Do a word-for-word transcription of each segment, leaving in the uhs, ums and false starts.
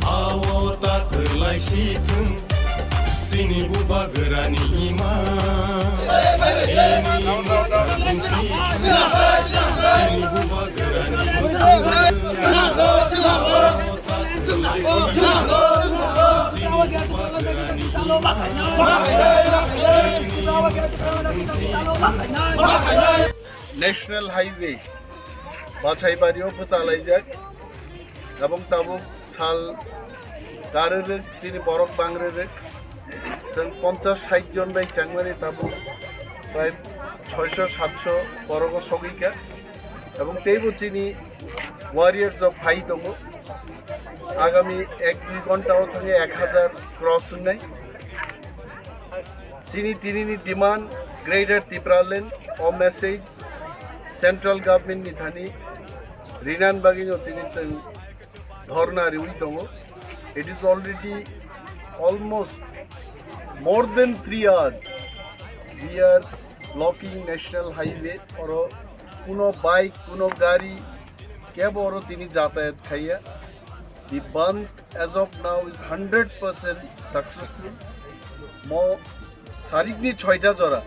Abo ta kwrwlai si thung, chini bubagrani ima. Eni ima ta thung si thung, chini bubagrani ima. National Highway Bachaibario bwchalaijak, tabuk tabuk sal karwrwk chini borok bangrwrwk, chwng ponchash sait jon bai changmani tabuk prai soisho satso borogo sogwikha. Ebong teibo chini warriors rok phai tongo. Agami ek dui ghonta o thangwi ek hazar cross wngnai. Chini tinini demand Greater Tipraland o message central government ni thani rinan bagwi no tini chwng dhorna riwi tongo. It is already almost more than three hours we are blocking national highway. Oro kuno bike, kuno gari, kebo oro tini jatayat khaiya. The bandh as of now is hundred percent successful. Mo sarikni choita jora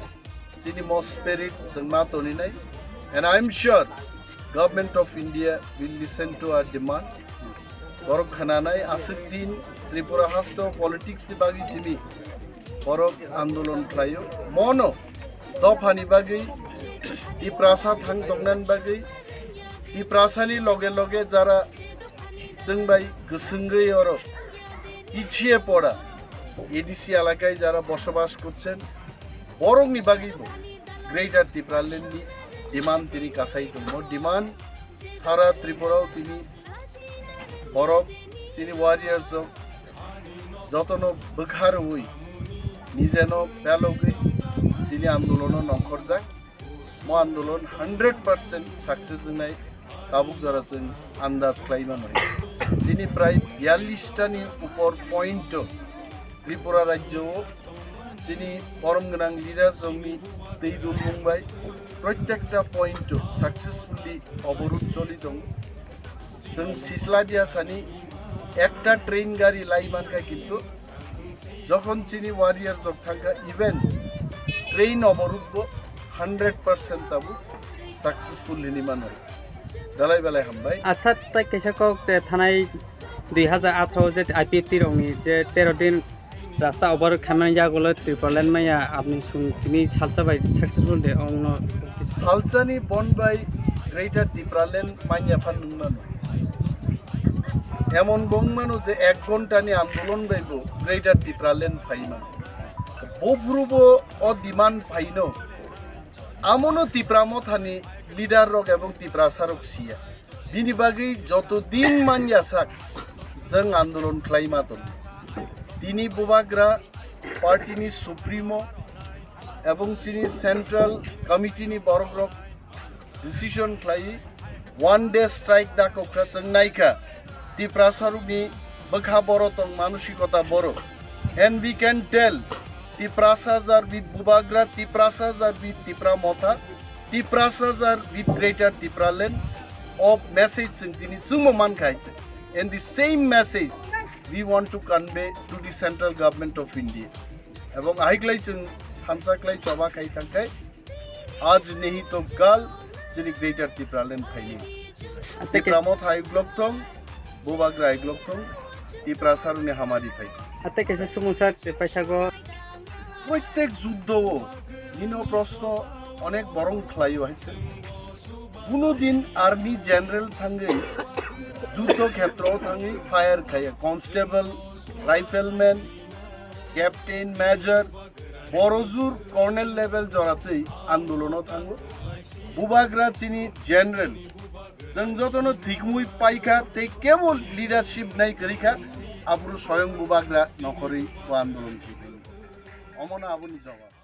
chini mo spirit chwng ma toninai, and I am sure Government of India will listen to our demand. Borok khwnanai aswk din Tripura hasto politics ni bagwi simi borok andolon khlaio. Mono dophani bagwi, Tiprasa thang tongnani bagwi, Tiprasani loge loge jara chwng bai kwswngwi oro পিছিয়ে পড়া এডিসি এলাকায় যারা বসবাস করছেন, borokni bagwibo Greater Tipraland ni demand tini kasai tongo. Demand sara Tripura o tini borok chini warriors rok jotono bwkha rwui nijeno pelogwi tini andolono nongkhorjak. Mo andolon hundred percent success wngnai tabuk jora chwng andaj khlai mano. Chini prai biyallish ta ni upor point o Tripura rajyo o chini borom gwnang leaders rokni twi dulmung bai protekta point o successfully oborud choli tongo. Chwng sisla dia sani ekta train gari lai mankha, kintu jokhon chini warrior jok thangkha, even train oborud bo hundred percent tabuk successful hinwi mano. Dalai belai hambai. Asa tai kaisa kok te thanai dui hazar atharo je I P F T rokni je tero din rasta oborud khaimani yagulo Tipraland maya apni sung tini salsa bai successful de ongno. Salsani bon bai Greater Tipraland manya phan nungmano. Emon bongmano je ek ghonta ni andolon bai bo Greater Tipraland phaima. Bo phuru bo o demand phaino. Amono Tipra Mothani leader rok ebong Tiprasa rok siya. Bini bagwi joto din manya sak chwng andolon khlai ma tongo. Tini bubagra party ni supremo ebong chini central committee ni borok rok decision khlai one day strike da kokha chwng naikha. Tiprasa rokni bwkha boro tong, manosikota boro. And we can tell, Tiprasa jar with Bubagra, Tiprasa jar with Tipra Motha, Tiprasa jar with Greater Tipraland. O message chwng tini chwngmo mankha hai chwng. And the same message we want to convey to the central government of India. Ebong ahiklai chwng thansa klai choba khai thangkhai. Aaj nahi to kal, chini Greater Tipraland phaini. Tipra Motha hai uklok thong, Bubagra hai uklok thong, Tiprasa rokni hamari phai. Ate kaisa sumung sir, paisa go. Protek juddo o, nino proshno onek borong khlaio hai se. Kuno din army general thangwi juddo khetro thangwi fire khaiya, constable, rifleman, captain, major, borojur colonel level joratwi andolono thango. Bubagra chini general, Chwng jotono thwikumui paikha tei kebo leadership nai kwrwikha, aphuru soyong bubagra nokhorwi o andolon khiphilwi. Omono aboni jawab.